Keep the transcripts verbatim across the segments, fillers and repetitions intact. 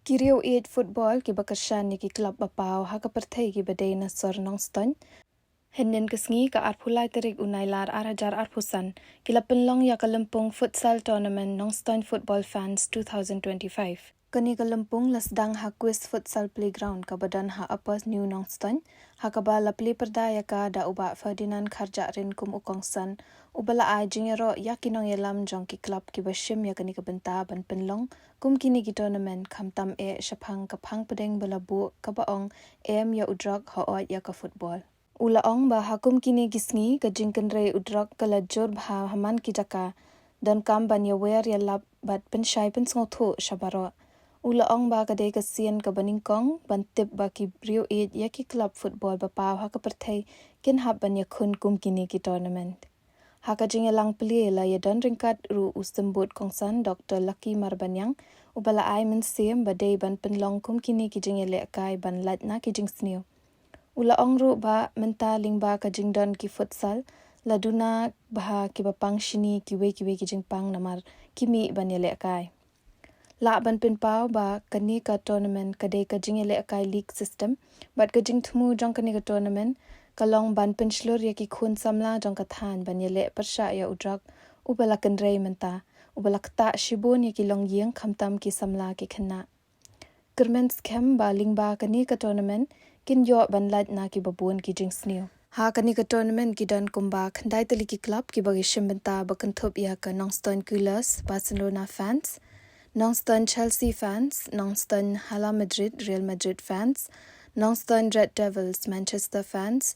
Ki riew ieid football kiba kyrshan ïa ki club ba paw ha ka pyrthei kiba dei na sor Nongstoiñ, hynnin ka sngi ka arphew lai tarik u Nailar ar hajar arphew san, ki la pynlong ïa ka lympung futsal tournament Nongstoiñ Football Fans two thousand twenty-five. Kane ka lympung la sdang ha Quiz Futsal Playground kaba don ha Upper New Nongstoiñ, ha kaba la plie pyrda ïa ka da u Bah Ferdinand Kharjahrin kum u kongsan, uba la ai jingïaroh ïa ki nongïalam jong ki club kiba shim ïa kane ka bynta ban pynlong kum kine ki tournament, khamtam eh shaphang ka phang pdeng ba la buh kaba ong Em ïa u drok, haoid ïa ka football. U la ong ba ha kum kine ki sngi ka jingkynrei u drok ka la jur bha ha man ki jaka, donkam ban ïawer ïalap bad pynshai pynsngewthuh sha baroh. U la ong ba ka dei ka sien kaba nyngkong ban tip ba ki riew ieid ïa ki club football ba paw ha ka pyrthei kin hap ban ïakhun kum kine ki tournament. Ha ka jingïalang plie la ïadon ryngkat ruh u symbud kongsan Doktor Lucky Marbaniang, uba la ai mynsiem ba dei ban pynlong kum kine ki jingïalehkai ban lait na ki jingsniew. U la ong ruh ba mynta lyngba ka jingdon ki futsal, la duna bha kiba pang shini kiwei kiwei ki jingpang namar ki mih ban ïalehkai. Lah ban pynpaw ba kane ka tournament ka dei ka jingïalehkai league system, bad ka jingthmu jong kane ka tournament ka long ban pynshlur ïa ki khun samla jong ka thaiñ ban ïaleh pyrshah ïa u drok uba la kynrei mynta, uba la ktah shibun ïa ki longïing khamtam ki samla ki khynnah. Kyrmen skhem ba lyngba kane ka tournament kin ïoh ban lait na kiba bun ki jingsniew. Ha kane ka tournament ki don kumba khyndai tylli ki club kiba ki shim bynta ba kynthup ïa ka Nongstoiñ Kuloes, Barcelona fans, Nongstoiñ Chelsea fans, Nongstoiñ Hala Madrid, Real Madrid fans, Nongstoiñ Red Devils, Manchester fans,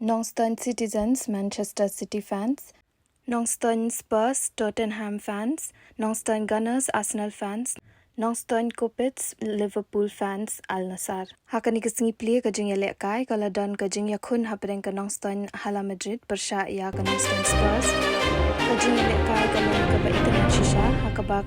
Nongstoiñ Citizens, Manchester City fans, Nongstoiñ Spurs, Tottenham fans, Nongstoiñ Gunners, Arsenal fans, Nongstoiñ Kopits, Liverpool fans, Al Nassr. Ha kane ka sngi plie ka jingïalehkai ka la don ka jingïakhun hapdeng ka Nongstoiñ Hala Madrid pyrshah ïa ka Nongstoiñ Spurs. Ka jingïalehkai ka long kaba itynnad shisha, ha kaba